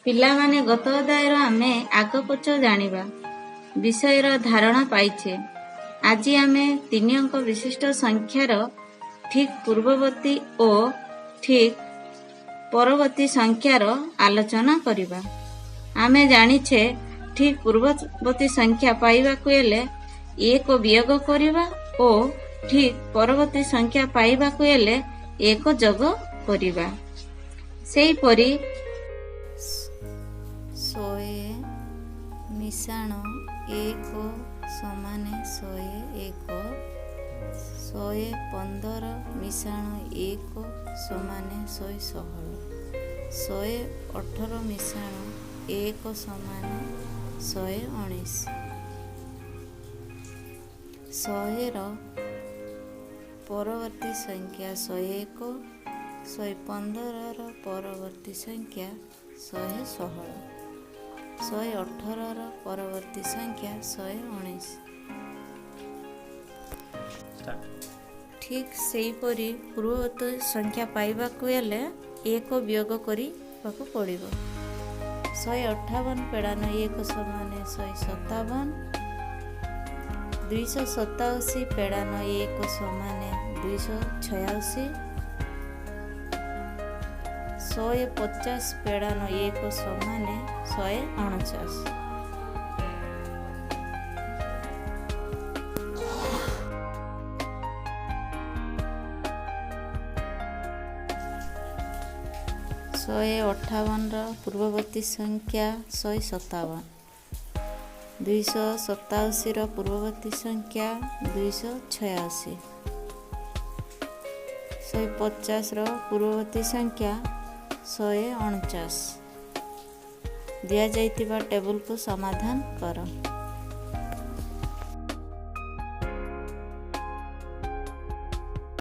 ପିଲାମାନେ, ଗତ ଅଧ୍ୟାୟରେ ଆମେ ଆଗ ପଛ ଜାଣିବା ବିଷୟର ଧାରଣା ପାଇଛେ। ଆଜି ଆମେ ତିନି ଅଙ୍କ ବିଶିଷ୍ଟ ସଂଖ୍ୟାର ଠିକ୍ ପୂର୍ବବର୍ତ୍ତୀ ଓ ଠିକ୍ ପରବର୍ତ୍ତୀ ସଂଖ୍ୟାର ଆଲୋଚନା କରିବା। ଆମେ ଜାଣିଛେ, ଠିକ୍ ପୂର୍ବବର୍ତ୍ତୀ ସଂଖ୍ୟା ପାଇବାକୁ ହେଲେ ଏକ ବିୟୋଗ କରିବା ଓ ଠିକ୍ ପରବର୍ତ୍ତୀ ସଂଖ୍ୟା ପାଇବାକୁ ହେଲେ ଏକ ଯୋଗ କରିବା। ସେହିପରି 100 ମିଶାଣ 1 ସମାନେ 101। 115 ମିଶାଣ 1 ସମାନେ 116। 118 ମିଶାଣ 1 ସମାନେ 119। 100ର ପରବର୍ତ୍ତୀ ସଂଖ୍ୟା 101। 115ର ପରବର୍ତ୍ତୀ ସଂଖ୍ୟା 116। 118ର ପରବର୍ତ୍ତୀ ସଂଖ୍ୟା 119। ଠିକ୍ ସେହିପରି ପୂର୍ବବର୍ତ୍ତୀ ସଂଖ୍ୟା ପାଇବାକୁ ହେଲେ ଏକ ବିୟୋଗ କରିବାକୁ ପଡ଼ିବ। 158 ପେଡ଼ାନ 1 ସମାନେ 157। 287 ପେଡ଼ାନ 1 ସମାନେ 286। 150 ପେଡ଼ାନ 1 ସମାନେ 149। 158ର ପୂର୍ବବର୍ତ୍ତୀ ସଂଖ୍ୟା 157। 287ର ପୂର୍ବବର୍ତ୍ତୀ ସଂଖ୍ୟା 286। 150ର ପୂର୍ବବର୍ତ୍ତୀ ସଂଖ୍ୟା 149। ଦିଆଯାଇଥିବା ଟେବୁଲକୁ ସମାଧାନ କର।